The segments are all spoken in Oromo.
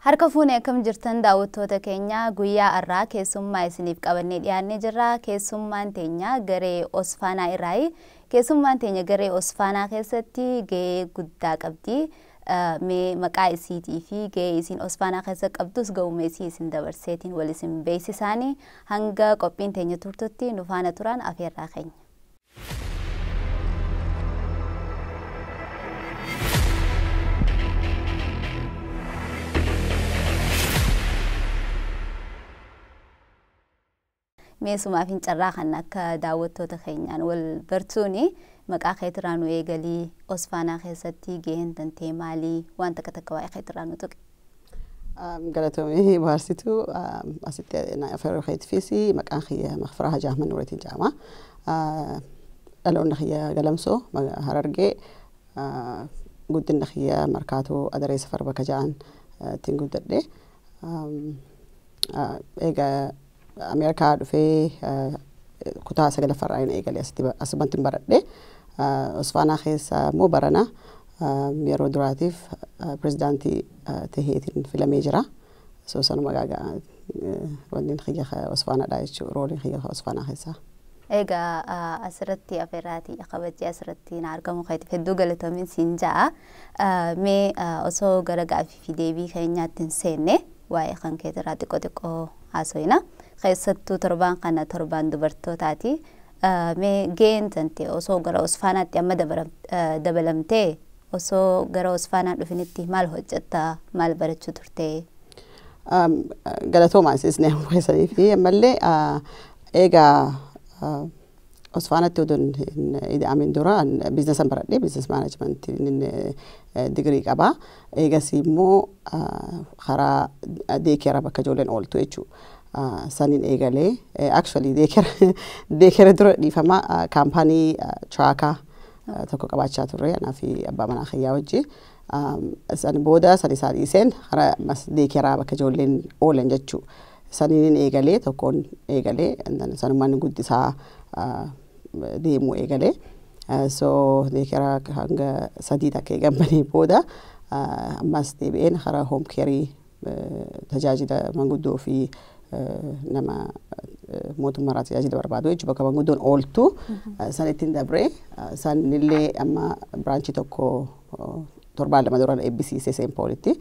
Harka fuunee akkam jirtan daawwattoota keenya? Guyyaa har'aa keessummaa isiniif qabannee dhiyaannee jirra. Keessummaan teenya garee Osfaanaa irraayi. Keessummaan teenya garee Osfaanaa keessatti gahee guddaa qabdi. Mee maqaa isiitii fi gahee isiin Osfaanaa keessa qabdus gahuma isii isin dabarseetiin wal isin beeksisaanii hanga qophiin teenya turtutti nu faana turan afeerraa keenya. Meesumaaf hin carraa kan akka daawwattoota keenyaan wal bartuuni maqaa keetirraa nu eegalii, Osfaanaa keessatti gaheen tantee maalii, waan takka takka waa'ee keetirraa nu tuqe. Galatoomii baarsituu asitti afeeroo keetiifis. Maqaan kiyya Makfiraa Hajaa Ahmad Nuureetiin jedhama. Dhaloonni kiyya Galamsoo Harargee, guddinni kiyya Markaatoo Adaree Safar bakka ja'an ittiin guddadhe. Egaa Ameerikaa dhufee kutaa sagalaffaarraa hin eegalee asitti asumatti hin baradhe. Osfaanaa keessa immoo barana yeroo duraatiif pirezidaantii taheetiin filamee jira. So sanuma gaagaa wanni kiyya Osfaanaadha jechuudha, rooliin kiyya Osfaanaa keessaa. Egaa asirratti afeerraatii kabajee asirratti na argamu keetiif hedduu galatoomin siin ja'a. Mee osoo gara gaaffii fi deebii keenyaatti hin seenne waa'ee kan keetirraa xiqqoo xiqqoo haasofna. Keessattuu torbaan kana torbaan dubartootaati. Mee gaheen tante osoo gara Osfaanaatti amma dabalamtee, osoo gara Osfaanaa dhufinitti maal hojjettaa, maal barachuu turte? Galatoomaa isin keessanii fi ammallee. Egaa Osfaanatti odoon hin ida'amin dura businessan baradhe, business managementiin digirii qaba. Eegas immoo karaa daycare bakka ijoolleen ooltu jechuudha. Saniin eegalee, actually daycare dura, dhiifama, company truckaa tokko qabaachaa turre anaa fi abbaa manaa kiyyaa wajji. San booda san isaa dhiiseen karaa daycare bakka ijoolleen oolan jechuudha. Saniin eegalee, tokkoon eegalee, sanumaan guddisaa deemuu eegalee. So daycare hanga sadii takka eegamanii booda ammas deebi'een karaa home careii tajaajila manguddoo fi nama mootummaarraa tajaajila barbaadu jechuudha, bakka manguddoon ooltu san ittiin dabree, sanillee amma branchii tokko torbaan 2 dura eebbisiisee Saint Paulitti.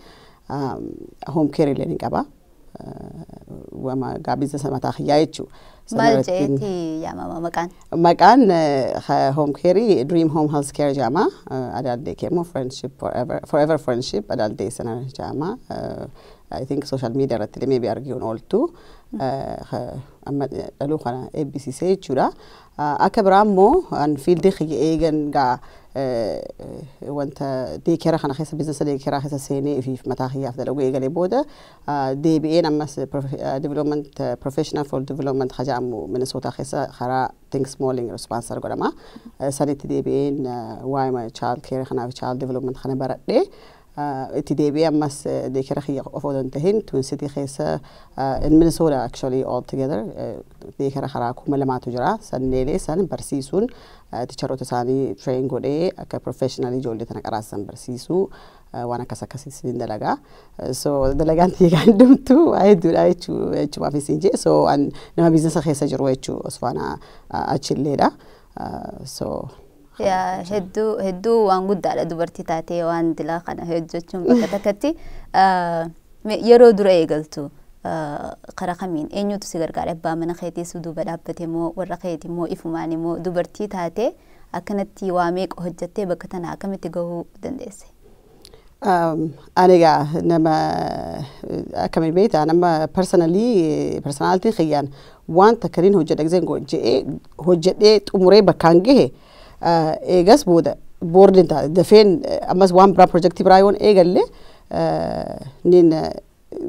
Home care illee ni qaba. Wama gaa businessa mataa kiyyaa jechuudha. Maal jeetti yaamama maqaan? Maqaan home care Dream Home Health Care jedhama. Adult Day Care immoo Friendship Forever, Forever Friendship Adult Day Center jedhama. I think social media irratti illee maybe arguun ooltu. Amma dhaluu kana eebbisiisee jechuudha. Akka biraa immoo an fieldii kiyya eegan gaa wanta daycare kana keessa, businessa daycare keessa seenee ifiif mataa kiyyaaf dalaguu eegalee booda deebi'een ammas development professional for development jedhamu Minnesota keessa karaa Think Smalling sponsor godhama. Sanitti deebi'een waa'ima child care kanaaf child development kana baradhee itti deebi'ee ammas daycare kiyya qofa odoo hin tahin Twin City keessa, in Minnesota actually all together daycare karaa 2000tu jira. Sanneelee san barsiisuun teacheroota isaanii train godhee akka professional ijoollee tana qaraasan barsiisuu waan akkas akkasii siin dalagaa. So dalagaan tiyya kan dhumtu waa hedduudha jechuumaaf isin jee. So an nama businessa keessa jiru jechuu, Osfaanaa achilleedha. So Hedduu hedduu waan guddaadha dubartii taatee waan dilaa kana hojjechuun bakka takkatti. Yeroo dura eegaltu karaa kamiin, eenyutu si gargaara? Abbaa mana keetii si duuba dhaabbate moo warra keetii moo ifumaan immoo dubartii taatee akkanatti waa meeqa hojjettee bakka tana akkamitti gahuu dandeesse? Ani egaa nama akkamiin beektaa, nama personally, personality kiyyaan waan takka niin hojjedha giseen je'ee hojjedhee xumuree bakkaan gahe eegas booda boordiin taate dafeen ammas waan biraa projectii biraa yoon eegalle niin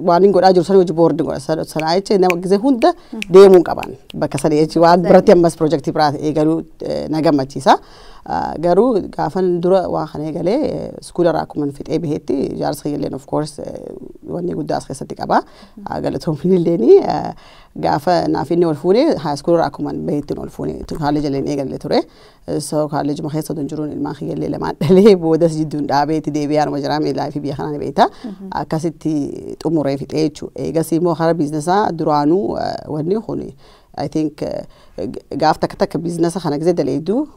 waan hin godhaa jiru sana hojii boordiin godha. Sanaa jecha nama gisee hunda deemuun qaban bakka sana jechi waan biratti ammas projectii biraa eegaluu na gammachiisa. Garuu gaafan dura waa kana eegalee schoolarraa akkuma fixee baheetti jaarsa kiyyalleen of course wanni guddaa as keessatti qaba. Galatoomin illeeni gaafa naaf inni ol fuune high schoolarraa akkuma baheetti ol fuune kaalleeja illee eegalee ture. So kaalleejuma keessa otoo jiruun ilmaan kiyyallee lamaan dhalee boodas jidduun dhaabeetti deebi'ee anuma jiraa miilaa fi biyya kanaa ni beekta. Akkasitti xumuree fixee jechuudha. Eegas immoo karaa businessaa duraanuu wanni kun I think gaaf takka takka businessa kana gisee daleedu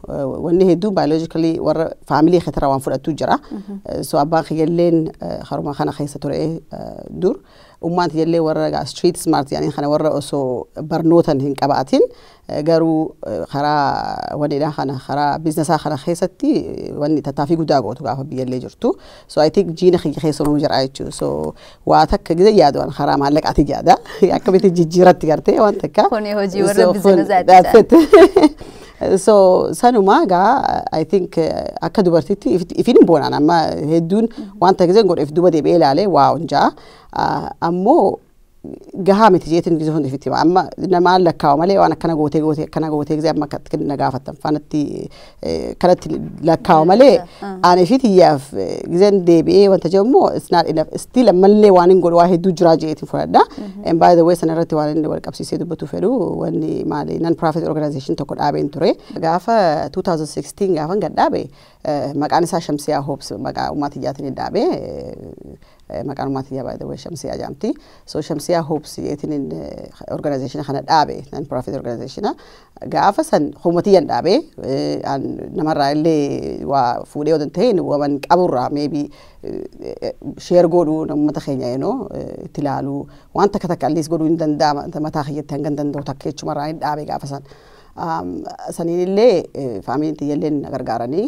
wanni hedduu biologically warra family keetirraa waan fudhattu jira. So abbaan kiyyalleen haruma kana keessa ture dur. Ummaan kiyyallee warra street smart jedhanii kana warra osoo barnootan hin qabaatin garuu karaa wannidha kana karaa businessaa kana keessatti wanni tattaaffii guddaa gootu gaafa biyyallee jirtu. So I think jiina kiyya keessa nuu jira jechuudha. So waa takka gisee yaadu karaa maallaqaati yaada. Akkamitti jijjiiratti gartee waan takka. Kuni hojii warra businessaati. So sanuma gaa I think akka dubartiitti ifin hin boonaan amma hedduun wanta giseen godheef duuba deebi'ee ilaalee waa hunjaa ammoo gahaa miti jeetiin gisee hundi ifitti amma namaan lakkaawa malee waan akkana gootee gootee akkana gootee gisee amma akkatti na gaafattan faanatti kanatti lakkaawa malee ani fi xiyyaaf giseen deebi'ee wanta jedhu immoo it's not enough, still ammallee waan hin godhu waa hedduu jiraa jeetiin fudhadha. And by the way, sana irratti waan inni wal qabsiisee dubbatu fedhu wanni maali non profit organization tokko dhaabeen ture. Gaafa 2016 gaafan gad dhaabe maqaan isaa Shamsiyaa Hopes, maqaa uummata iyyaatiin dhaabe. Maqaan uummata iyyaa by the way Shamsiyaa jedhamti. So Shamsiyaa Hopes jeetiin organization kana dhaabe, non profit organization. Gaafa san hummatiyyan dhaabe, namarraa illee waa fuudhee odon ta'in waan qaburraa maybe share godhuu uummata keenya itti ilaaluu waan takka takka alliis godhuu hin danda'ama mataa kiyyatti hanga danda'u takka jechumarraa hin dhaabe gaafa san. Saniin illee familyn tiyyallee na gargaaranii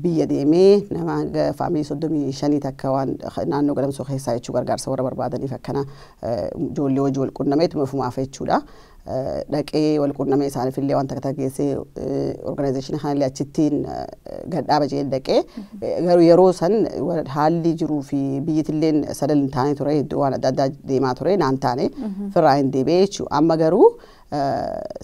biyya deemee nama family 35 takka waan naannoo Galamsoo keessaa jechuu gargaarsa warra barbaadaniif akkana ijoollee hojii wal qunnameetuma ofumaaf jechuudha. Dhaqee wal qunnamee isaaniif illee waan takka takka geessee organization kanallee achittiin gadhaaba jee dhaqee garuu yeroo san haalli jiruu fi biyyittilleen sadal hin taane ture, iddoo waan adda addaa deemaa ture naan taane firraa hin deebi'ee jechuudha. Amma garuu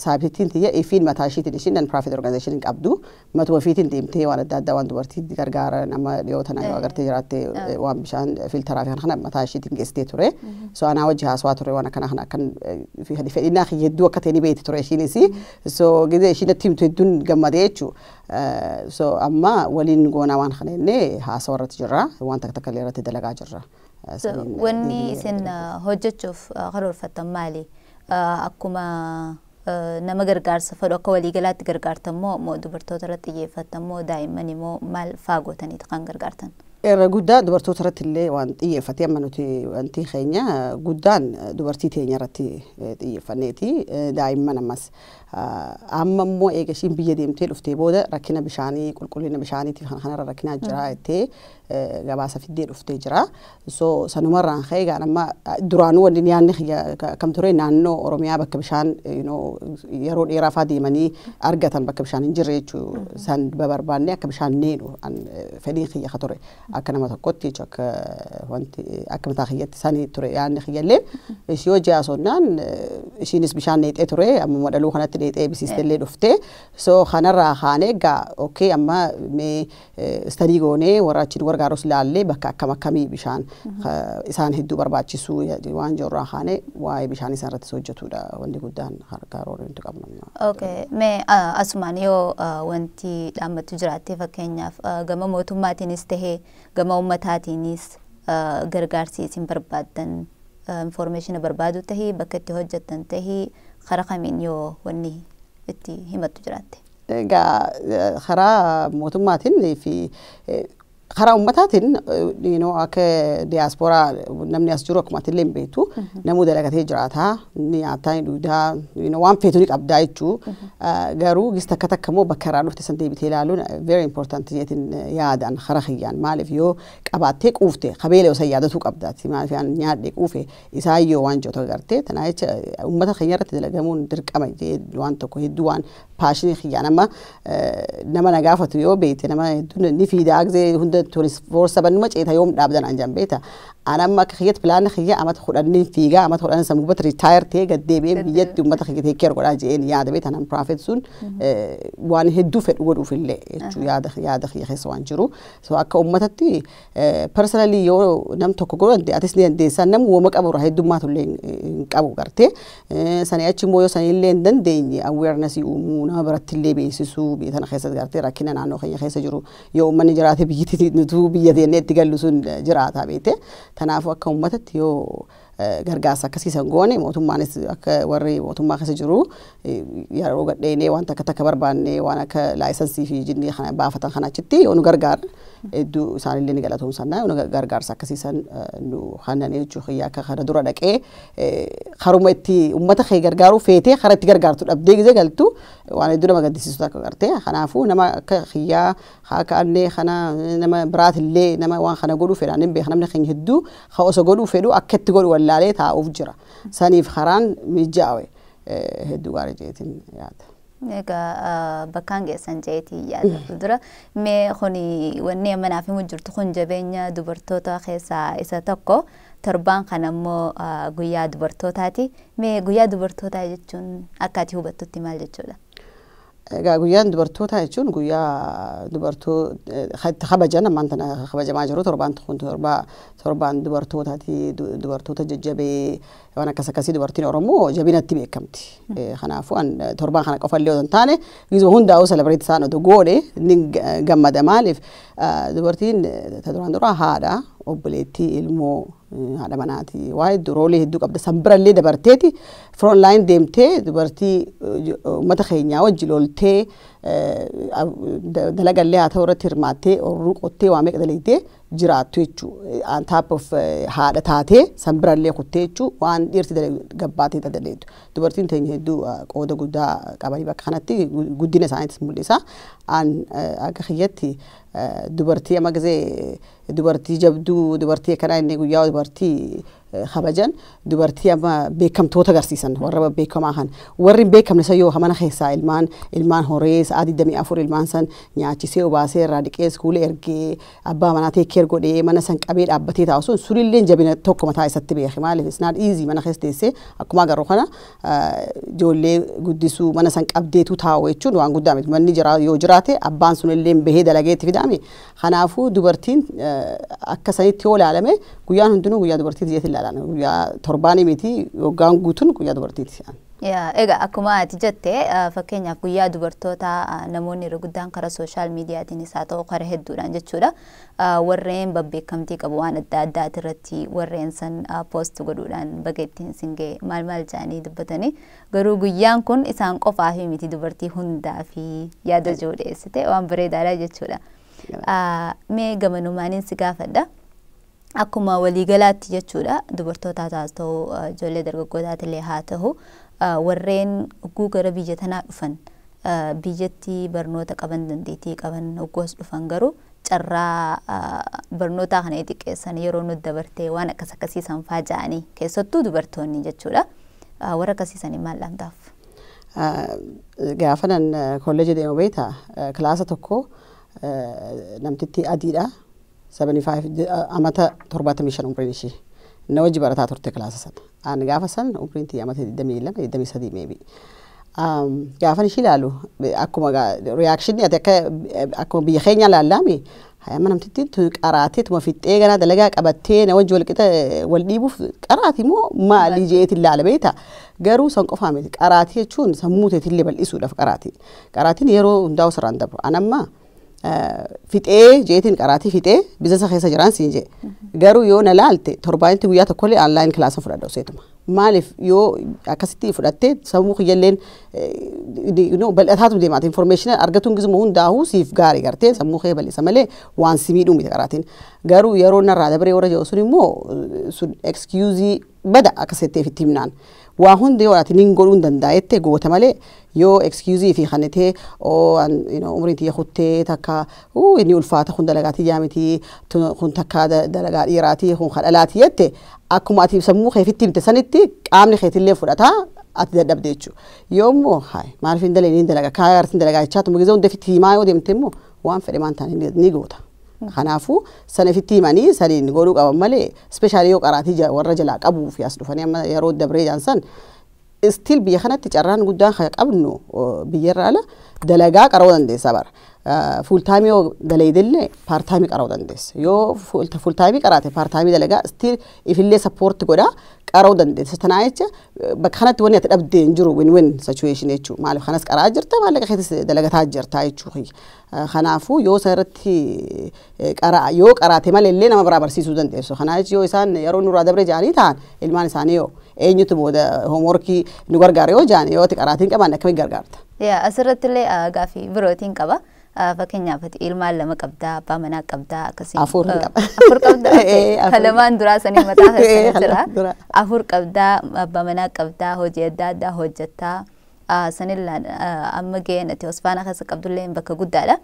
saabittiin tiyya ifiin mataa ishiitiin ishiin non profit organization hin qabdu, matuma ofiitiin deemtee waan adda addaa waan dubartii gargaaran amma dhiyoo tana yoo agartee jiraatte waan bishaan filteraa fi kana mataa ishiitiin geessitee ture. So anaa wajji haasawaa ture waan akkana kana akkan fedhinnaa kiyya hedduu akka ta'e ni beekti ture ishiinis. So gizee ishiin natti himtu hedduun gammadee jechuudha. So amma waliin goonaa waan kana jennee haasawa irratti jirra, waan takka takka illee irratti dalagaa jirra. Wanni isin hojjechuuf karoorfattan maali? Akkuma nama gargaarsa fedhu akka waliigalaatti gargaartan moo dubartoota irratti xiyyeeffattan moo daa'imman immoo maal faa gootaniitu kan gargaartan? Irra guddaa dubartoota irratti illee waan xiyyeeffatee amma nuti wanti keenya guddaan dubartii teenya irratti xiyyeeffanneeti, daa'imman ammas. Amma immoo eega ishiin biyya deemtee dhuftee booda rakkina bishaanii, qulqullina bishaaniitiif kan kanarra rakkinaa jira jettee gabaasa fiddee dhuftee jira. So sanumarraan ka'ee gaan amma duraanuu wanni yaadni kam ture naannoo Oromiyaa bakka bishaan yeroo dheeraa faa deemanii argatan bakka bishaan hin jirre jechuu san barbaanne akka bishaan neenu fedhiin kiyya ka ture akka nama tokkotti jechuu akka wanti akka mataa kiyyatti sani ture yaadni kiyyallee. Ishii hojii haasonnaan ishiinis bishaan neexee ture, amma dhaluu kanatti neexee bisiistellee dhuftee. So kanarraa kaanee egaa okay amma mee study goonee warra achi nu gargaarus ilaallee bakka akkam akkamii bishaan isaan hedduu barbaachisuu waan jirurraa kaanee waa'ee bishaan isaan irratti hojjetudha wanti guddaan karoora nuti qabnu. Okay, mee asumaan yoo wanti dhaammattu jiraatte, fakkeenyaaf gama mootummaatiinis tahee gama uummataatiinis gargaarsi isin barbaaddan, information barbaadu tahii bakka itti hojjettan tahii karaa kamiin yoo wanni itti himattu jiraatte? Egaa karaa mootummaatiin fi karaa ummataatiin akka diyaasporaa namni as jiru akkuma atillee hin beektu namuu dalagatee jiraata, ni nyaataa, ni dhugaa, waan feetu ni qabdaa jechuu. Garuu gis takka takka immoo bakka irraa dhufte san deebitee ilaaluun very important jeetiin yaadaan karaa kiyyaan. Maaliif yoo qabaattee quufte qabeela osoo yaadatuu qabdaati, maaliif aan nyaadhe quufe isaan yoo waan jiru agartee. Tanaa jecha ummata keenya irratti dalagamuun dirqama waan tokko hedduu waan passionii kiyyaan amma nama na gaafatu yoo beekte nama hedduun ni fiidaa gizee hunda 24/7 numa ceeta yoom dhaabdan an jan beeta. Ana amma akka kiyyatti planni kiyya amata 10 fiigaa, amata 10 san gubbatti retire ta'ee gad deebi'ee biyyatti uummata kiyya take care godhaa je'een yaada beektaa. Non profit sun waan hedduu fedhu godhuuf illee jechuu yaada kiyya keessa waan jiru. So akka uummatatti personally yoo nam tokko godhu danda'e, atis ni dandeessaa. Nam wooma qabu irraa heddummaatu illee hin qabu gartee. Sanii achi immoo yoo sanii illee hin dandeenye, awareness uumuu, nama biratti illee beeksisuu, biyya tana keessatti gartee rakkina naannoo keenya keessa jiru, yoo uummanni jiraate biyyatti nutuu biyya teennee itti gallu sun jiraata beekte. Kanaafuu akka uummatatti yoo gargaarsa akkasiisan goone, mootummaanis akka warri mootummaa keessa jiru yeroo gadheenee waan takka takka barbaanne, waan akka licensii fi jinnii kana baafatan kana achitti yoo nu gargaaran hedduu isaanillee ni galatoomsanna. Yoo nu gargaarsa akkasiisan nu hannanii jechuu kiyya. Akka kana dura dhaqee karuma itti uummata kee gargaaruu feetee kara itti gargaartu dhabdee gizee galtu waan hedduu nama gaddisiisu takka gartee. Kanaafuu nama akka kiyyaa akka annee kana, nama biraatillee, nama waan kana godhuu fedhan hin beeka. Namni keenya hedduu ka osoo godhuu fedhu akka itti godhu wallaalee taa'uuf jira. Saniif karaan mijaa'e hedduu gaarii jeetiin yaada. Egaa bakkaan geessan jeetii yaada fuuldura. Mee kuni wanni amma naaf himu jirtu kun jabeenya dubartoota keessaa isa tokko. Torbaan kana immoo guyyaa dubartootaati. Mee guyyaa dubartootaa jechuun akka ati hubattutti maal jechuudha? Egaa guyyaan dubartootaa jechuun guyyaa dubartoo itti kabajan, ammaan tana kabajamaa jiru. Torbaan kun torbaan dubartootaati. Dubartoota jajjabee waan akkas akkasii. Dubartiin Oromoo jabinatti beekamti. Kanaafuu torbaan kana qofa illee otoo hin taane gizuma hundaa'uu celebrate isaan otoo goone ni gammada. Maaliif, dubartiin ta duraan dura haadha, obboleettii, ilmoo, haadha manaati, waa hedduu roleii hedduu qabda. San birallee dabarteeti front line deemtee dubartii uummata keenyaa wajji loltee, dalagallee haa ta'u irratti hirmaattee, ooyiruu qottee, waa meeqa dalagdee jiraattu jechuu. On top of haadha taatee san birallee kuttee jechuu, waan dhiirti gabbaatee dalageetu. Dubartiin teenya hedduu qooda guddaa qabanii bakka kanatti guddina isaaniitis mul'isa. An akka kiyyatti dubartii amma gizee dubartii jabduu, dubartii akkanaa inni guyyaa dubartii kabajan, dubartii amma beekamtoota agarsiisan, warra beekamaa kan, warri hin beekamne san yoo mana keessaa ilmaan horee sa'a 24 ilmaan san nyaachisee, obaasee, irraa dhiqee, schoola ergee, abbaa manaa take care godhee, mana san qabee dhaabbatee taa'u sun sunillee jabina tokko mataa isatti beeke. Maaliif, it's not easy. Mana keessa teessee akkuma agarru kana ijoollee guddisuu, mana san qabdeetu taa'u jechuun waan guddaa miti. Manni jira yoo jiraate abbaan sunillee bahee dalagee itti fidame. Kanaafuu dubartiin akka sanitti yoo ilaalame guyyaan hundinuu guyyaa dubartiiti jeetiin ilaalan. Guyyaa torbaanii miti, waggaan guutuun guyyaa dubartiiti. Egaa akkuma ati jette, fakkeenyaaf guyyaa dubartootaa namoonni irra guddaan karaa social mediatiinis haa ta'u karaa hedduudhaan jechuudha. Warreen babbeekamtii qabu waan adda addaati irratti warreen san post godhuudhaan baga ittiin sin ga'e maal maal jedhanii dubbatanii, garuu guyyaan kun isaan qofaa fi miti, dubartii hundaa fi yaada jiru dhiyeessite waan bareedaadha jechuudha. Mee gamanumaaniin si gaafadha. Akkuma waliigalaatti jechuudha, dubartootaas haa ta'u, ijoollee dargaggootaatiillee haa ta'u, warreen hogguu gara biyya tanaa dhufan, biyyatti barnoota qaban, dandeettii qaban hoggoos dhufan, garuu carraa barnootaa kana xiqqeessan, yeroo nuti dabartee waan akkas akkasiisan faa ja'anii, keessattuu dubartoonni jechuudha. Warra akkasiisanii maal dhaamtaaf? Gaafa nan kolleejii deemu beektaa, kilaasa tokko namtitti adiidha. 75, amata 75 umriin ishee. Na wajji barataa turte kilaasa sana. Ani gaafa san umriin tiyya amata 22, 23 maybe. Gaafan ishii ilaalu akkuma reactionii ati akka akkuma biyya keenya ilaallaami, amma namtittiin tun qaraatee tuma fixxee ganaa dalagaa qabattee na wajji wal qixa wal dhiibuuf qaraati moo maali jeetiin ilaala beektaa. Garuu san qofaa miti, qaraatii jechuun sammuu teetillee bal'isuudhaaf qaraati. Qaraatiin yeroo hundaa'u sirraan dabru. An amma fixee jeetiin qaraatii fixee businessa keessa jiraan siin jee. Garuu yoo na laalte torbaanitti guyyaa tokkollee online classa fudhadha useetuma. Maaliif, yoo akkasitti fudhattee sammuu kiyyalleen bal'ataatu deemaati. Information argatuun gizuma hundaa'uu siif gaarii gartee sammuu kee bal'isa malee waan si miidhuu miti qaraatiin. Garuu yeroo narraa dabaree warra jiru sun immoo sun excuse bada akkasitti itti himnaan. Waa hundi yoo ati nin godhuu hin danda'ette goota malee, yoo excuse fi kanitee umriin tiyya kuttee takka inni ulfaata, kun dalagaa tiyyaa miti, kun takka dalagaa dhiiraatii, kun kadhalaatii jette, akkuma ati sammuu keefitti himte sanitti qaamni keetillee fudhataa ati dadhabde jechuudha. Yoo immoo hayi maaliif hin dalee, niin dalagaa kaa agartiin dalagaa jechaa tuma gizee hunda ifitti himaa yoo deemte immoo waan fedhe maan taane ni goota. Kanaafuu sana ifitti himanii saniin godhuu qaban malee, especially yoo qaraatii warra jalaa qabuu fi as dhufanii amma yeroo dabree jaansan, still biyya kanatti carraan guddaan kan qabnu biyyarra ala dalagaa qara'uu dandeessa bara. Full time yoo dalaydillee part time qara'uu dandeessa. Yoo full time qaraate part time dalagaa still ifillee support godhaa qara'uu dandeessa. Tanaa jecha bakka kanatti wanni ati dhabdee hin jiru, win win situation jechuudha. Maaliif kanas qaraa jirta, maallaqa keetis dalagataa jirta jechuudha. Kanaafuu yoo isa irratti qara yoo qaraate malee illee nama biraa barsiisuu dandeessu. Kanaa jecha yoo isaan yeroo nurraa dabre jaanii ta'an, ilmaan isaanii yoo eenyutu booda homework nu gargaara yoo jaan, yoo ati qaraatiin qabaanne akkamiin gargaarta? Yaa, asirratti illee gaaffii birootiin qaba. Fakkeenyaaf ati ilmaan lama qabdaa, abbaa manaa qabdaa, akkasii. Afur qaba. Afur qabdaa. Kan lamaan duraa sanii mataa keessa jira. Afur qabdaa, abbaa manaa qabdaa, hojii adda addaa hojjettaa. Sanillaan amma gaheen ati OSFNA keessa qabdullee bakka guddaadha.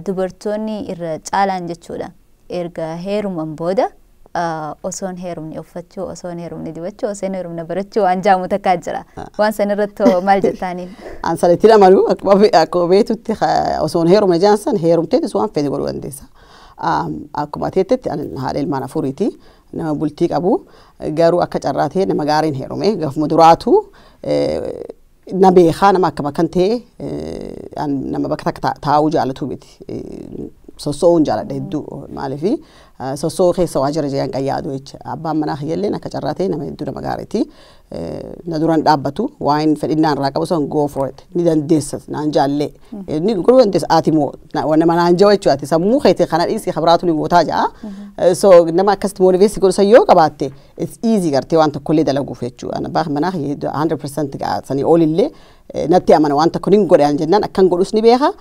Dubartoonni irra caalaan jechuudha. Erga heeruman booda osoon heerumne uffachuu, osoon heerumne dibachuu, osoon heerumne barachuu waan jaamu takkaa jira. Waan san irratti maal jettaaniin? An sanitti amanu. Akkuma beektutti osoon heerumne jaan san, heerumteetis waan feete godhuu dandeessa. Akkuma teettetti haadha ilmaan afuriiti, nama bultii qabu, garuu akka carraa ta'e nama gaariin heerume. Gafuma duraatu na beekaa, nama akkam akkan ta'e. Nama bakka takka taa'uu jaalatu miti. Sossoo'uun jaaladha hedduu, maaliifi sossoo'uu keessa waa jira jedhan kan yaadu jecha. Abbaan manaa kiyyalleen akka carraa ta'e nama hedduu nama gaariiti. Na duraan dhaabbatu, waan fedhinnaan irraa qabu san "Go for it, ni dandeessa" naan jaallee, ni godhuu dandeessa ati moo nama naan jawa jechuudha, ati sammuu keetii kana dhiisii kabiraatu ni gootaa ja'a. So nama akkasitti motivate godhu san yoo qabaatte, it's easy gartee waan tokkollee dalaguuf jechuudha. Abbaan manaa kiyya 100% sanii olillee natti amana. Waan tokko nin godhe jennaan akkan godhus ni beeka,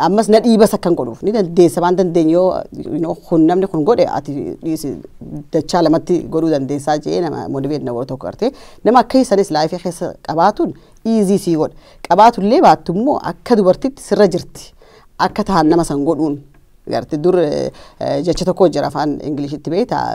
ammas na dhiibas akkan godhuuf. Ni dandeessa, waan dandeenye yoo kun namni kun godhe, ati dhiisi dachaa lamatti godhuu dandeessaa jee nama motivate na godhu tokko gartee nama akka isanis life keessa qabaatuun easy sii godha. Qabaatullee baattu immoo akka dubartitti sirra jirti akka tahan nama san godhuun garte. Dur jecha tokko jira afaan Ingiliishitti beektaa,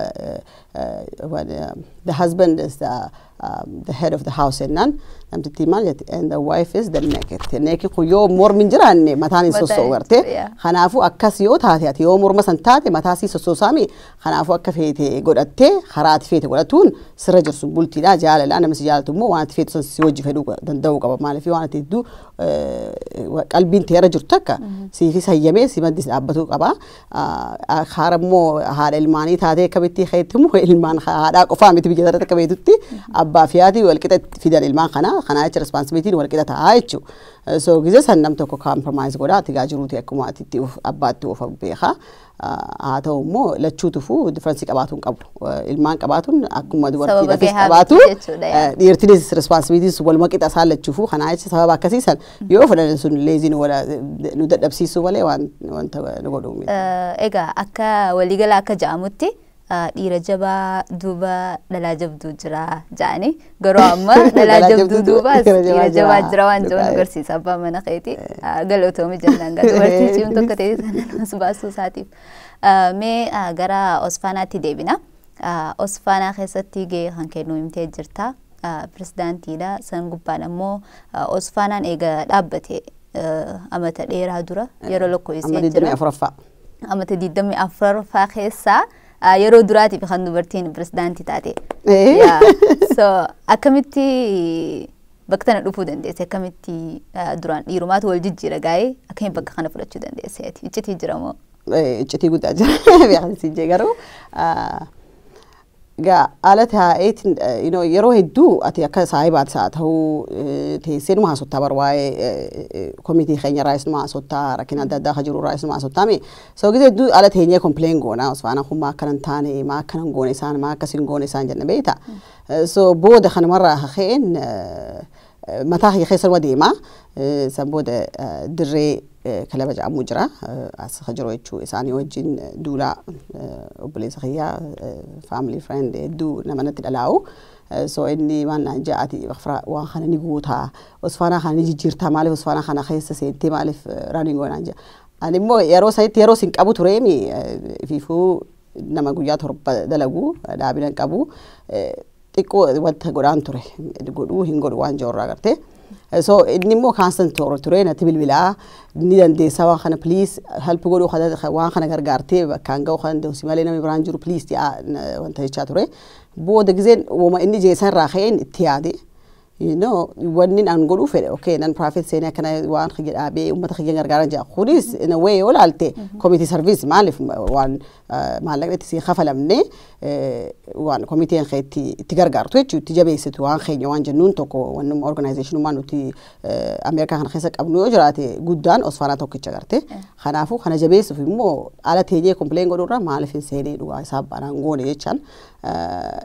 "The husband is the head of the house" jennaan namtittiin maal jetti? "And the wife is the neck" jette. Neck kun yoo mormi hin jiraanne mataan hin sossoo'u garte. Kanaafuu akkas yoo taate, ati yoo morma san taate mataa sii sossoosaami. Kanaafuu akka feete godhattee karaa ati feete godhatuun sirra jirsu. Bultiidha, jaalalaa, nama si jaalatu immoo waan ati feetu san si wajji fedhuu danda'uu qaba. Maaliif waan ati hedduu qalbiin teera jirtu takka siifis hayyamee si maddis dhaabbatuu qaba. Haara immoo haadha ilmaanii taatee akkamitti keetti immoo ilmaan haadhaa qofaa miti, biyya sanatti akka beektutti abbaa fi haati walqixa fidan ilmaan kana. Kanaa jecha responsibilityn walqixa ta'aa jechuudha. So gizee san nam tokko compromise godha, ati gaa jiruuti akkuma ati itti abbaatti of beeka. Haa ta'u immoo lachuutufuu difference qabaatuun qabu. Ilmaan qabaatuun akkuma dubartiidhaafis qabaatu, dhiirtinis responsibilityn waluma qixa isaan lachuufuu. Kanaa jecha sababa akkasii san yoo fudhan sun lazy nu dadhabsiisuu malee waan wanta nu godhuu miti. Egaa akka waliigala akka ja'amutti dhiira jabaa duuba dhalaa jabduu jira ja'anii, garuu amma dhalaa jabduu duubaas dhiira jabaa jira waan jiru agarsiisa abbaa mana keeti. Galatoomi jennaan gaa dubartii cimtuu akka ta'e sana as baasuu isaatiif. Mee gara OSFNAtti deebina. OSFNA keessatti gahee kan kennu himtee jirta. Pirezidaantiidha. San gubbaan ammoo OSFNAn eega dhaabbate amata dheeraa dura yeroo lakkoofsee jira. Amma 24ffaa. Amata 24ffaa keessaa yeroo duraatiif kan dubartiin pirezidaantii taate. So akkamitti bakka tana dhufuu dandeesse? Akkamitti duraan dhiirumaatu wal jijjiira gaa'ee, akkamitti bakka kana fudhachuu dandeesse? Iccitii jira moo? Iccitii guddaa jira beekamsi jee, garuu gaa ala taa'eetiin yeroo hedduu ati akka saahibaati haa ta'uu teessee numa haasottaa bar, waa'ee komitii keenya irraa numa haasottaa, rakkina adda addaa kan jiru irraa numa haasottaa mi. So gisee hedduu ala teenyee complain goona, OSFNA kun maa akkanan taane, maa akkanan goone isaan, maa akkasin goone isaan jenna beekta. So booda kanumarraa ka'een mataa kiyya keessa numa deema. San booda dirree kilaba jedhamu jira as ka jiru jechuu, isaanii wajjin duulaa obboleessa kiyyaa, family friend hedduu nama natti dhalaa'u. So inni waan naan jaa, "Ati waan kana ni guutaa, OSFNA kana ni jijjiirtaa, maaliif OSFNA kana keessa seentee maaliif running goonaan?" jaa. Ani immoo yeroo sanitti yeroo sin qabu tureemi, ifiifuu nama guyyaa 7 dalagu dhaabina hin qabu, xiqqoo wanta godhaan ture, godhuu hin godhu waan jiru irraa gartee. So inni immoo constant ture, natti bilbilaa, ni dandeessaa, waan kana please help godhuu, waan kana gargaartee bakkaan ga'u kan danda'u si malee namni biraan jiru, please wanta jechaa ture. Booda gizeen wama inni jeesan irraa ka'een itti yaade. Wanni an godhuu fedhe, okay, non profit seenee akkana waan kiyya dhaabee uummata kiyya gargaaran jira. Kunis in a way yoo ilaalte community service. Maaliif waan maallaqni itti sii kafalamne waan komiteen kee itti gargaartu jechuudha, itti jabeessitu waan keenya waan jennuun tokko. Wannuma organizationummaa nuti Ameerikaa kana keessa qabnu yoo jiraate guddaan Osfaanaa tokkicha garte. Kanaafuu kana jabeessuuf immoo ala teenyee complain godhuurra maaliif hin seenee dhugaa isaa baanaan goone jechaan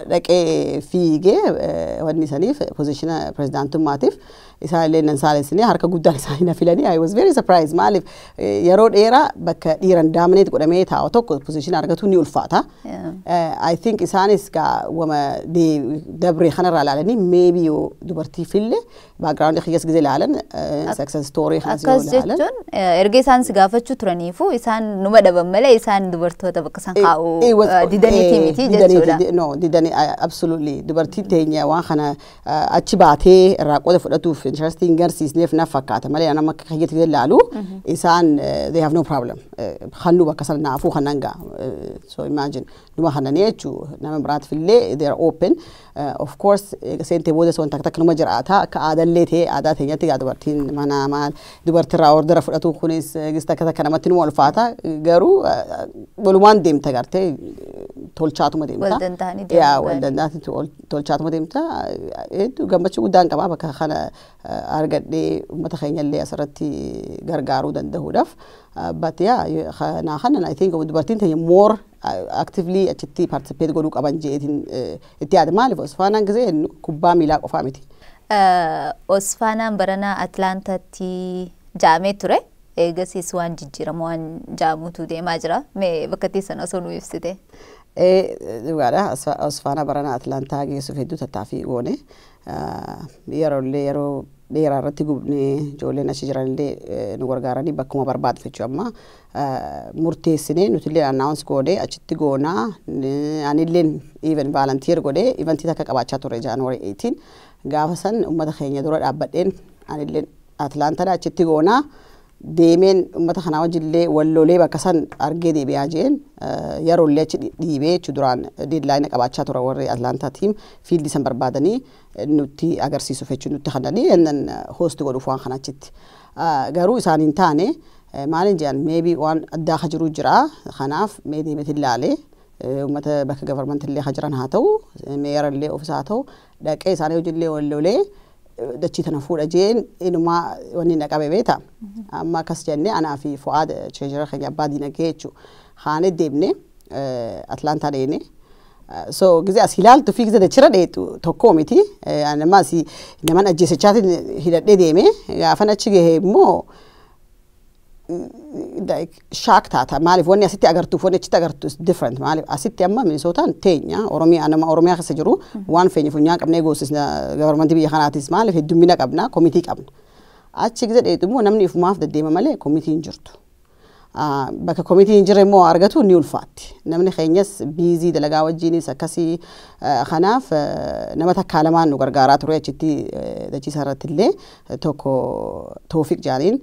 dhaqee fiigee wanni saniif position pirezidaantummaatiif isaan illee nan saalessine, harka guddaan isaanii na filanii. I was very surprised. Maaliif yeroo dheeraa bakka dhiiran dominate godhamee taa'u tokko position argatu ni ulfaata. I think isaanis gaa wama dabree kanarraa ilaalanii maybe yoo dubartii fille background kiyyas gize ilaalan, success story kanas yoo Akkas ilaalan. jechuun erga isaan si gaafachuu turaniifu isaan numa dhaban malee isaan dubartoota bakka isaan kaa'uu didaniiti miti jechuudha. No, didanii, absolutely. Dubartiin teenya waan kana achi baatee irraa qooda fudhatuuf interesting garsiisneef na fakkaata malee nama akka kiyyatti ilaalu isaan they have no problem. Halluu bakka sana naafuu kanan gaa. So imagine numa kananii jechuu nama biraatiif illee they are open. Of course seentee booda waan takka takka numa jiraata, akka aadallee ta'e aadaa teenyatti gaa dubartiin mana maal dubartirraa ordera fudhatu kunis gis takka takka namatti numa ulfaata, garuu walumaan deemta gartee tolchaatuma deemta. Wal danda'anii Yaa deemuu. Wal danda'anii tolchaatuma deemta. Hedduu gammachuu guddaan qabaa bakka kana argadhee uummata keenya illee asirratti gargaaruu danda'uudhaaf. But yeah, naa kanan I think dubartiin teenya more actively achitti participate godhuu qaban jeetiin itti yaada. Maaliif Osfaanaan gisee jennu kubbaa miilaa qofaa miti. Osfaanaan baranaa Atlaantaatti jaamee ture. Eegasiis waan jijjiirama waan jaamuutu deemaa jira. Mee bakka teessan osoo nu ibsite. Dhugaadha. Osfaanaa baranaa Atlaantaa geessuuf hedduu tattaaffii goone. Yeroo illee yeroo dheeraa irratti gubnee ijoolleen achi jiranillee nu gargaaranii bakkuma barbaadu jechuu amma murteessinee nutillee announce goonee achitti goonaa. Anilleen even volunteer godhee eventii takka qabaachaa ture January 18. Gaafa san uummata keenya dura dhaabbadheen anilleen Atlaantaadha achitti goonaa deemeen uummata kanaa wajjillee wallolee bakka san argee deebi'aa jeen. Yeroollee achi dhiibee jechuu duraan deadline qabaachaa tura warri Atlaantaa team fieldii san barbaadanii nutti agarsiisuuf jechuu nutti kananii ennan host godhuuf waan kana achitti. Garuu isaan hin taane. Maalin jedhan, maybe waan addaa ka jiru jira, kanaaf mee deemeet ilaalee uummata bakka government illee ka jiran haa ta'u, mayor illee office haa ta'u, dhaqee isaanii hojiillee wallolee dachii tana fuudha jeen inumaa wanni na qabe beeta. Amma akkas jennee anaa fi Fu'aad treasurer keenya abbaa diinagdee jechuu haanee deemne Atlaantaa deemne. So gize as ilaaltu fi gize dachira dheetu tokko miti. Nama asii naman ajjeesechaatiin hidhadhee deeme. Gaafan achi gahe immoo like shock taata. Maaliif wanni asitti agartuuf wanni achitti agartu is different. Maaliif asitti amma Minisootaan teenya Oromiyaa, nama Oromiyaa keessa jiru waan feenya funyaan qabnee goosisna governmentii biyya kanaatis. Maaliif heddummina qabna, komitii qabna. Achi gize dheetu immoo namni ifumaaf deddeema malee komitii hin jirtu. Bakka komitii hin jirre immoo argatu ni ulfaatti. Namni keenyas busy dalagaa wajjinis akkasii. Kanaaf nama takkaa lamaan nu gargaaraa ture achitti dachiisa irratti illee, tokko Toofiq jaaniin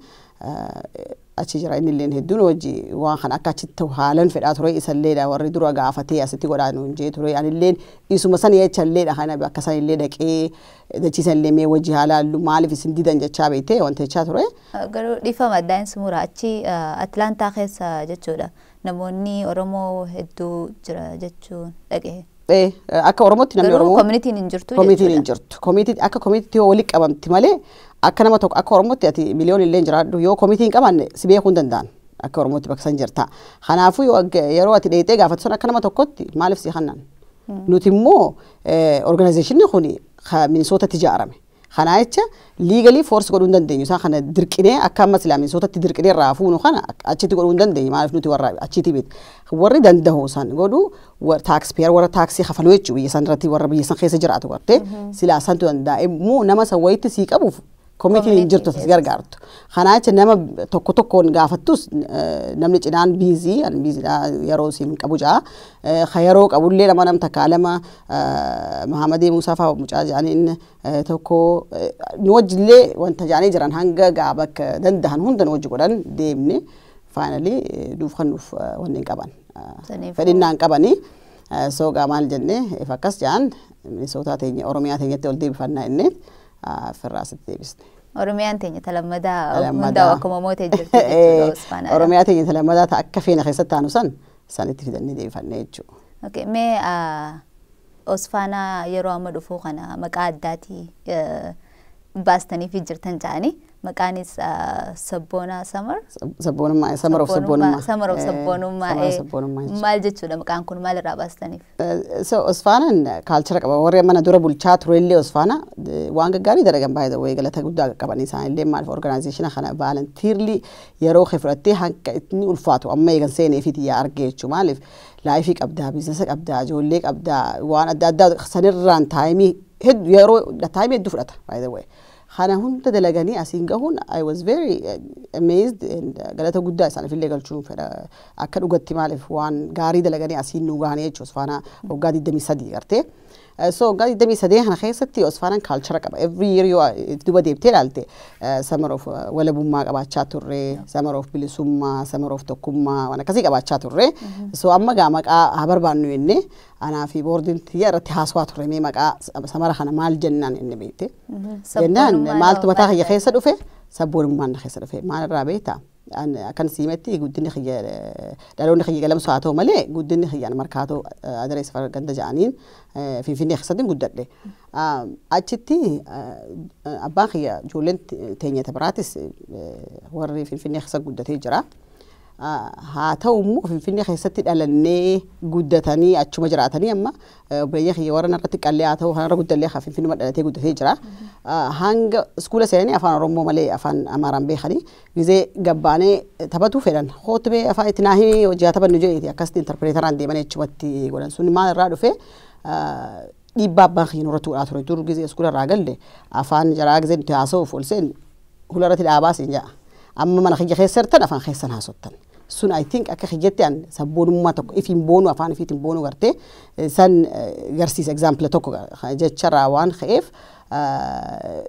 achi jira, inni illeen hedduun hojii waan kana akka achitti ta'u haalan fedhaa ture. Isalleedha warri dura gaafatee asitti godhaa nuun jee ture. Anilleen isuma san jechalleedha kana bakka san illee dhaqee dachiisa illee mee wajji haa laallu, maaliif isin didan jechaa beektee wanta jechaa ture. Garuu dhiifama addaan sumura, achi Atlaantaa keessa jechuudha. Namoonni Oromoo hedduu jira jechuun dhaqee. Akka Oromootti namni Garuu Oromoo communityn hin jirtu Komitiin hin jechuudha. jirtu. Komitii akka komitiitti yoo walitti qabamti malee akka nama tokko akka Oromootti ati miliyoon illee hin jiraadhu, yoo komitii hin qabaanne si beekuu hin danda'an. Akka Oromootti bakka san jirta. Kanaafuu yoo yeroo ati dheeyxee gaafatu sun akka nama tokkotti maaliif si kannan? Nuti immoo organizationni kun Minisootatti ijaarame. Kanaa jecha legally force godhuu hin dandeenyu. Isaan kana dirqinee akka amma silaa Minisootatti dirqinee irraa fuunu kana achitti godhuu hin dandeenyu. Maaliif nuti warra achitti miti. Warri danda'u san godhuu taxpayer, warra taaksii kafaluu jechuu biyya san irratti, warra biyya san keessa jiraatu gartee silaa santu danda'a. Immoo nama san wayitti sii qabuuf Committeen hin jirtu as gargaartu. Kanaa jecha nama tokko tokkoon gaafattus namni cinaan busy, an busydha, yeroo siin qabu ja'a. Ka yeroo qabullee nama nam takka lama, Mahamadii Musaa fa'aa mucaa jedhaniin tokko nu wajjillee wanta jedhanii jiran, hanga gaa bakka danda'an hunda nu wajji godhan deemne, finally duuf kan nuuf wanni hin qaban. Fedhinnaan qabanii. So gaa maal jennee, if akkas jedhan Minisootaa teenya Oromiyaa teenyatti ol deebifannaa innee firraa asitti deebisne. Oromiyaan teenya talammadaa hundaa akkuma mootee jirti jechuudha Osfaanaadha. Oromiyaa teenya talammadaa ta akka feena keessatti taanu san sanitti fidannee deebifannee jechuudha. Okay, mee Osfaanaa yeroo amma dhufuu kana maqaa addaatii baastaniif jirtan jedhanii, maqaanis Sabboonaa Summer. Sabboonummaa, Summer of Sabboonummaa. Summer of Sabboonummaa. Maal jechuudha maqaan kun, maal irraa baastaniif? So Osfaanaan culture qaba. Warri mana dura bulchaa turellee Osfaana waan gaggaarii dalagan baay'ee wayii galata guddaa qaban isaanillee. Maaliif, organization kana volunteerly yeroo kee fudhattee hanga inni ulfaatu amma eegan seenee fi xiyyaa argee jechuudha. Maaliif, life qabdaa, business qabdaa, ijoollee qabdaa, waan adda addaa sanirraan time hedduu, yeroo time hedduu fudhata by the way. Kana hunda dalaganii asiin gahuun I was very amazed and galata guddaa isaaniif illee galchuun fedha akka dhugatti. Maaliif, waan gaarii dalaganii asiin nu gahanii jechuudha Osfaanaa waggaa 23 gartee. So waggaa 23 kana keessatti Osfaanaan culture qaba. Every year yoo duba deebitee ilaalte, Summer of walabummaa qabaachaa turre, Summer of bilisummaa, Summer of tokkummaa, waan akkasii qabaachaa turre. So amma gaa maqaa haa barbaannu jennee anaa fi boardiin tiyya irratti haasawaa turre, mee maqaa summer kana maal jennaan inni beekte. Jennaan maaltu mataa kiyya keessa dhufe? Sabboonummaan na keessa dhufe. Maalirraa beektaa? Akkan siimetti guddinni kiyya, dhaloonni kiyya Galamsoo haa ta'u malee, guddinni kiyyaan Markaatoo adaree safara ganda ja'aniin Finfinnee keessatti guddadhe. Achitti abbaan kiyya, ijoolleen teenya biraatis warri Finfinnee keessa guddatee jira. Haa ta'u immoo Finfinnee keessatti dhalannee guddatanii achuma jiraatanii, amma obboleeyyan kiyya warra narratti qallee haa ta'u kanarra guddallee haa Finfinnuma dhalatee guddatee jira. Hanga iskuula seenanii afaan Oromoo malee afaan Amaaraan beekanii, gizee gabbaanee taphatuu fedhan, "Kootu bee afaan itti naa himi, hojii haa taphannu" jedheeti, akkasitti interpreteraan deemanii achumatti godhan. Sun maal irraa dhufe? Dhiibbaa abbaan kiyya nurratti godhaa ture. Dur gizee iskuula irraa galle afaan jaraa gizee nuti haasa'uuf ol seen hula irratti dhaabaa siin jedha. Amma mana kiyya keessa jirtan afaan keessan haasottan. Sun I think akka kiyyatti an sabboonummaa tokko ifiin boonu, afaan ifiitiin boonu gartee san garsiisa, example tokko jecharraa waan ka'eef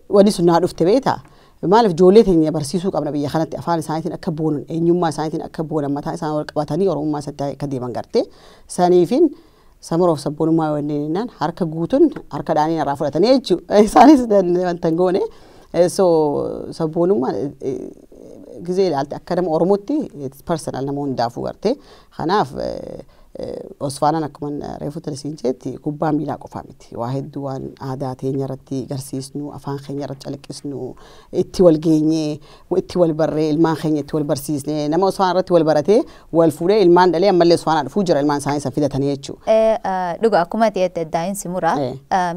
wanni sun naa dhufte beektaa. Maaliif, ijoollee teenya barsiisuu qabna biyya kanatti afaan isaaniitiin akka boonan, eenyummaa isaaniitiin akka boonan, mataa isaanii wal qabatanii oromummaa isaatti akka deeman gartee. Saniifin Summer of Sabboonummaa wanneen jennaan harka guutuun harka dhaanii irraa fudhatanii jechuudha. Isaanis wanta hin goone. So sabboonummaan gizee ilaalte akka nama Oromootti personal nama hundaafuu gartee. Kanaaf Osfaanaan akkuma reefu siin jetti kubbaa miilaa qofaa miti. Waa hedduu, waan aadaa teenya irratti garsiisnu, afaan keenya irratti calaqqisnu, itti wal geenyee, itti wal barree, ilmaan keenya itti wal barsiisnee, nama Osfaanaa irratti wal baratee wal fuudhee ilmaan dhalee ammallee Osfaanaa dhufuu jira, ilmaan isaanii isa fidatanii jechuudha. Dhuga, akkuma ta'e addaa'in si mura.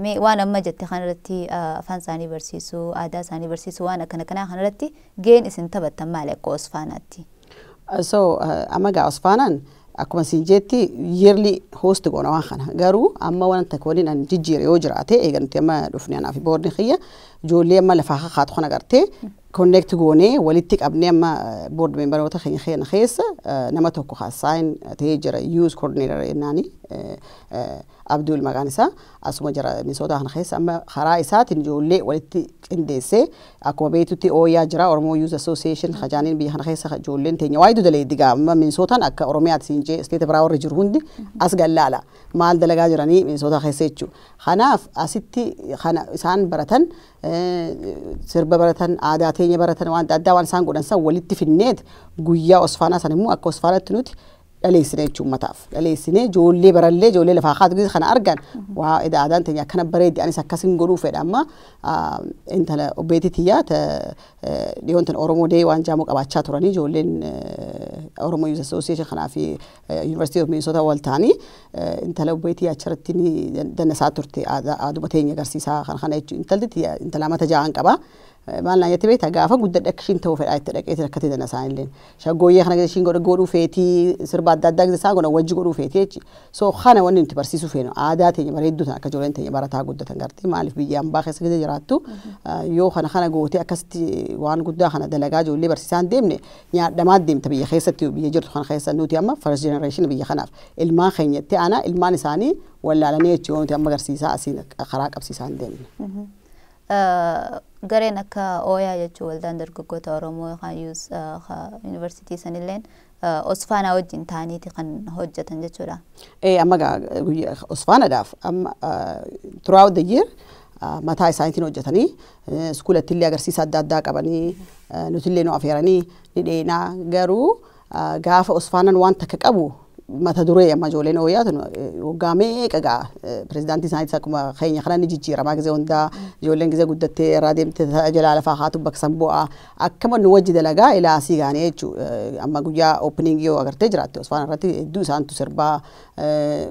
Mee waan amma jette kanarratti, afaan isaanii barsiisuu, aadaa isaanii barsiisuu, waan akkana kanaa kanarratti gaheen isin taphattan maali akka Osfaanaatti? So amma gaa Osfaanaan akkuma siin jetti yearly host goona waan kana. Garuu amma waan takka waliin an jijjiire yoo jiraate, eega nuti amma dhufne anaa fi boardiin kiyya, ijoollee amma lafaa kakaatu kana gartee connect goonee walitti qabnee, amma board memberoota keenya keessa nama tokko haasaayin ta'ee jira, youth coordinator jennaani, Abdul maqaan isaa, asuma jira Minnesota kana keessa. Amma karaa isaatiin ijoollee walitti qindeessee, akkuma beektutti ooyaa jira, Oromoo Youth Association kajaaniin biyya kana keessa ijoolleen teenya waayee daleeddi. Gaa amma Minnesotaan akka Oromiyaati siin jee, state biraa warri jiru hundi as gallaala maal dalagaa jiranii Minnesota keessa jechuudha. Kanaaf asitti kana isaan baratan, sirba baratan, aadaa teenya baratan, waan adda addaa waan isaan godhan san walitti finneet guyyaa Osfaanaa san immoo akka Osfaanaatti nuti dhaleessine jechuun uummataaf dhaleessine, ijoollee barallee, ijoollee lafaa kaatu gisa kana argan, waa eda aadaan teenya akkana bareeddi, anis akkasin godhuu fedha. Amma intala obbeetii tiyyaa dhiyoon tan Oromoo Day waan jaamu qabaachaa turanii, ijoolleen Oromoo Youth Association kanaa fi University of Minnesota wal ta'anii, intala obbeetii achirratti ni dannasaa turte, aaduma teenya agarsiisaa kana kana jechuun. Intalli tiyya intala mata ja'an qaba. Maal naan jette beektaa? Gaafa guddadhe akka ishiin ta'uu fedhaa itti dhaqee rakkatee dana isaanillee. Shaggooyyee kana ishiin godhuu feetii, sirba adda addaa isaan godhan wajji godhuu feetii jechi. So kana wanni nuti barsiisuu feenu aadaa teenya bareedduu tan akka ijoolleen teenya barataa guddatan gartee. Maaliif biyya ambaa keessa gisa jiraattu yoo kana kana gootee akkasitti waan guddaa kana dalagaa ijoollee barsiisaan deemne nyaadhamaa deemta biyya keessatti, biyya jirtu kana keessa. Nuti amma first generation biyya kanaaf ilmaan keenyatti ana ilmaan isaanii wallaalanii jechuun nuti amma agarsiisaa asiin karaa qabsiisaa hin deemne. Gareen akka OYA jechuun Waldaan Dargaggoota Oromoo yookaan yuunivarsiitii sanilleen Osfaanaa wajjin ta'aniiti kan hojjetan jechuudha. Ee, amma guyyaa Osfaanaadhaaf amma throughout the year mataa isaaniitiin hojjetanii, iskuulatti illee agarsiisa adda addaa qabanii, nutillee nu afeeranii ni dheenaa. Garuu gaafa Osfaanaan waan takka qabu mata duree amma ijoolleen OYA tun waggaa meeqa gaa pirezidaantii isaaniitis akkuma keenya kana ni jijjiiramaa gizee hundaa. Ijoolleen gizee guddattee irraa deemte jalaa lafaa haatu bakka san bu'aa akkama nu wajji dalagaa ilaasii gaanii jechuu. Amma guyyaa opening yoo agartee jiraatte, Osfaan irratti hedduu isaantu sirbaa,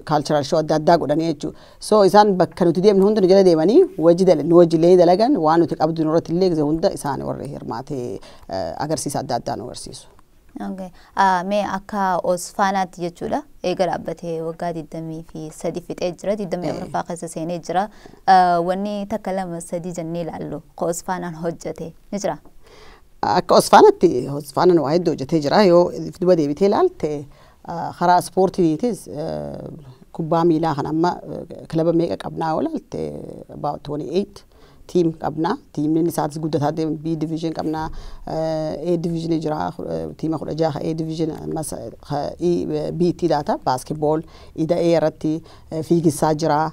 cultural show adda addaa godhanii jechuu. So isaan bakka nuti deemnu hunda nu jala deemanii wajji nu wajji dalagan. Waan nuti qabdu nurratti illee gizee hunda isaan warri hirmaatee agarsiisa adda addaa nu agarsiisu. Mee akka Osfaanaatti jechuudha, eega dhaabbatee waggaa 23 fixee jira, 24ffaa keessa seenee jira. Wanni takka, lama, sadii jennee ilaallu ka Osfaanaan hojjete ni jira? Akka Osfaanatti Osfaanaan waa hedduu hojjetee jira. Yoo duba deebitee ilaalte, karaa ispoortiitis kubbaa miilaa kan amma kilaba meeqa qabnaa yoo ilaalte, about 28 team qabna. Tiimni isaatis guddataa deema. B division qabna, A division jira, tiima 16 A division, ammas B tti daata basketball ida A irratti fiigisaa jira.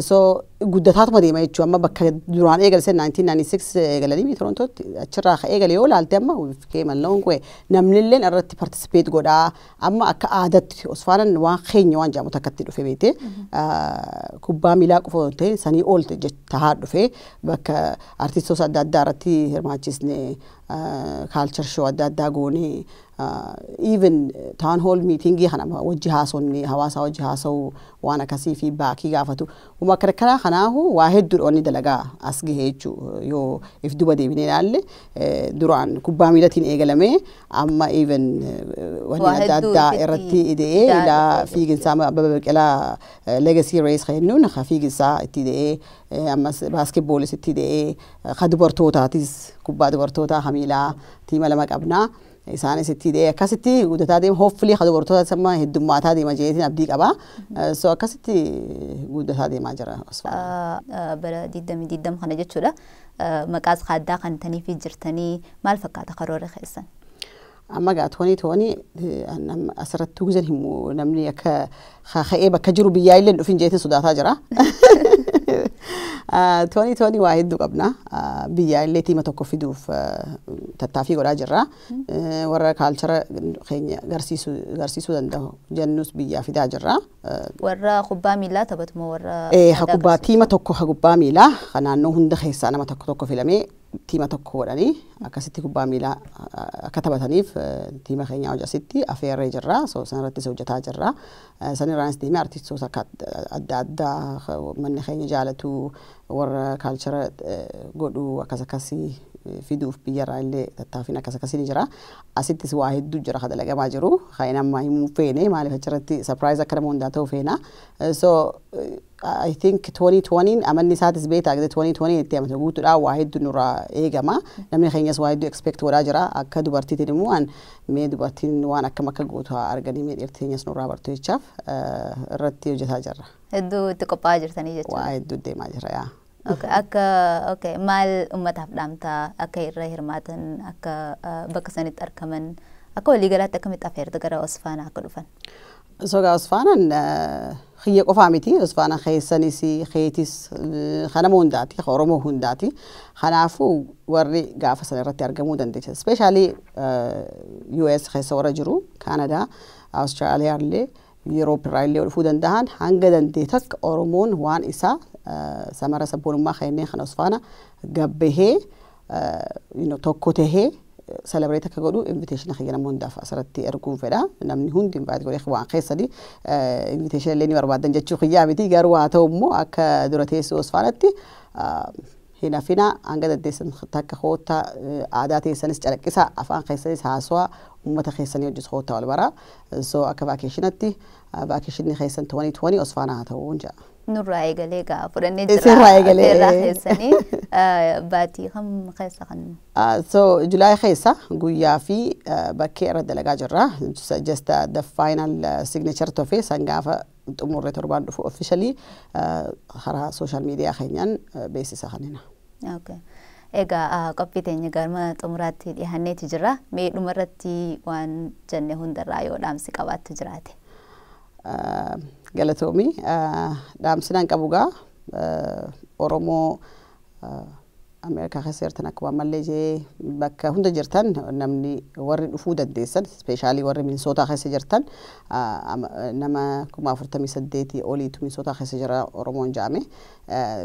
So guddataatuma deema jechuudha. Amma bakka duraan eegalse 1996 eegalanii Torontootti, achirraa ka eegale yoo ilaalte, amma came a long way. Namni illee irratti participate godhaa. Amma akka aadaatti Osfaanan waan keenya waan jedhamu takkatti dhufe beekte. Kubbaa miilaa qofa osoo hin ta'in sanii oolte tahaa dhufe. Bakka artistoota adda addaa irratti hirmaachisne, culture show adda addaa goone, even town hall meetingii kana wajji haasofne, hawaasa wajji haasa'u, waan akkasii fi baakii gaafatu. Uma akkana kanaa kanaahu waa hedduudha wanni dalagaa as gahee jechuu. Yoo if duba deebinee ilaalle, duraan kubbaa miilatiin eegalamee amma even wanni adda addaa irratti ida'ee ilaa fiiginsaa Abbabaa Biqilaa Legacy Race kennuun ka fiiginsaa itti ida'ee, ammas basketballis itti ida'ee, ka dubartootaatis kubbaa dubartootaa hamiilaa tiima lama qabnaa. Isaanis itti ida'ee akkasitti guddataa deema. Hopefully ka dubartootaas amma heddummaataa deema jeetiin abdii qaba. So akkasitti guddataa deemaa jira. Bara 2020 kana jechuudha. Maqaas addaa kan taniifi jirtanii maal fakkaata karoora keessan? Amma gaa 2020 asirratti guzan himu namni akka ka'ee bakka jiru biyyaa illee dhufin jeetiin sodaataa jira. 2020 waa hedduu qabna. Biyyaa illee tiima tokko fiduuf tattaaffii godhaa jirra. Warra culture keenya garsiisuu danda'u jennus biyyaa fidaa jirra. Warra kubbaa miilaa taphatu moo warra? Kubbaa tiima tokko kubbaa miilaa naannoo hunda keessaa nama tokko tokko filamee tiima tokko godhanii akkasitti kubbaa miilaa akka taphataniif tiima keenya hojii asitti afeerree jirra. So sanarrattis hojjetaa jirra. Sanirraanis deemee artistoota akka adda addaa manni keenya jaalatu, warra culture godhu akkas akkasii fiduuf biyyarraa illee tattaaffiin akkas akkasii ni jira. Asittis waa hedduu jira ka dalagamaa jiru. Kan amma himuu feene maaliif achirratti surprise akka nama hundaa ta'uu feena. So I think 2020 amanni isaatis beektaa gide 2020 itti amante guutuudhaan waa hedduu nurraa eegama. Namni keenyas waa hedduu expect godhaa jira. Akka dubartiitiin immoo waan mee dubartiin waan akkam akka gootu haa arganii, mee dhiirti keenyas nurraa bartu jechaaf irratti hojjetaa jirra. Hedduu itti qophaa'aa jirtanii jechuudha. Waa hedduu deemaa jira yaa. Akka okay, maal uummataaf dhaamtaa akka irra hirmaatan, akka bakka sanitti argaman, akka waliigalaatti akkamitti afeerta gara Osfaanaa akka dhufan? So gaa Osfaanaan xiyya qofaa miti. Osfaanaan keessanis keetis kanama hundaati, Oromoo hundaati. Kanaafuu warri gaafa sana irratti argamuu dandeessa. Especially US keessa warra jiru, Canada, Austraaliyaa illee, Europe irraa illee dhufuu danda'an, hanga dandee takka Oromoon waan isaa samara sabboonummaa kennee kan Osfaana gabbahee tokko tahee celebrate akka godhu invitation kiyya nama hundaaf asirratti erguun fedha. Namni hundi invite godhee waan keessanii invitation illee ni barbaadan jechuu kiyyaa miti, garuu haa ta'u immoo akka dura teessoo Osfaanatti Hin hafina, hanga dandeessan takka koottaa, aadaa teessanis calaqqisaa, afaan keessanis haasawaa, uummata keessanii hojjetu koottaa wal baraa. So akka vacationatti vacationni keessan 2020 Osfaanaa haa ta'uu jedha. Nurraa eegalee gaa fudhannee jira. Isinirraa eegalee. Affeerraa keessanii baatii kam keessa kan? So July keessa guyyaa fi bakkee irra dalagaa jirra. Just the final signature tofe san gaafa xumurre torbaan dhufu officially karaa social media keenyaan beeksisa kanina. Okay. Egaa qophii teenya garma xumuraatti dhiyaanneeti jira. Mee dhumarratti waan jenne hundarraa yoo dhaamsi qabaattu jiraate. Galatoomi, dhaamsinaan qabu gaa Oromoo Ameerikaa keessa jirtan, akkuma ammallee jee bakka hunda jirtan, namni warri dhufuu dandeessan, especially warri Minisootaa keessa jirtan, nama 48,000 oliitu Minisootaa keessa jira Oromoon jaame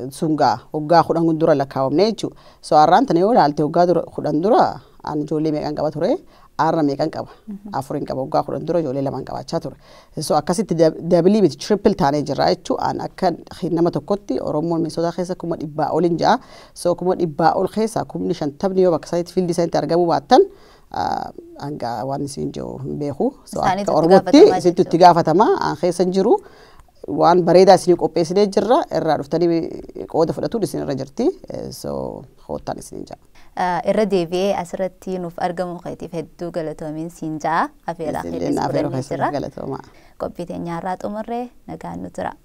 sun gaa waggaa 10 dura lakkaawamne jechuudha. So har'aan tana yoo ilaalte, waggaa 10 dura an ijoollee meeqan qaba ture? Arra meeqan qaba? Afurin qaba. Waggaa 10 dura ijoollee lamaan qabaachaa ture. So akkasitti double miti, triple taanee jirra jechuu. An akka nama tokkotti Oromoon Minisootaa keessa 100,000 olin ja'a. So 100,000 ol keessa 50,000 yoo bakka isaaniitti field isaaniitti argamuu baattan, hanga waan isin jiru hin beeku. So akka Oromootti isintu itti gaafatama, an keessa hin jiru. Waan bareedaa isinii qopheessinee jirra, irraa dhuftanii qooda fudhatuun isin irra jirti. So koottaan isiniin ja'a. Irra deebi'ee asirratti nuuf argamu keetiif hedduu galatoomiin siin ja'a. Afeeraa keetis fudhannee jira. Qophii teenyaarraa xumurree, nagaan nu tura.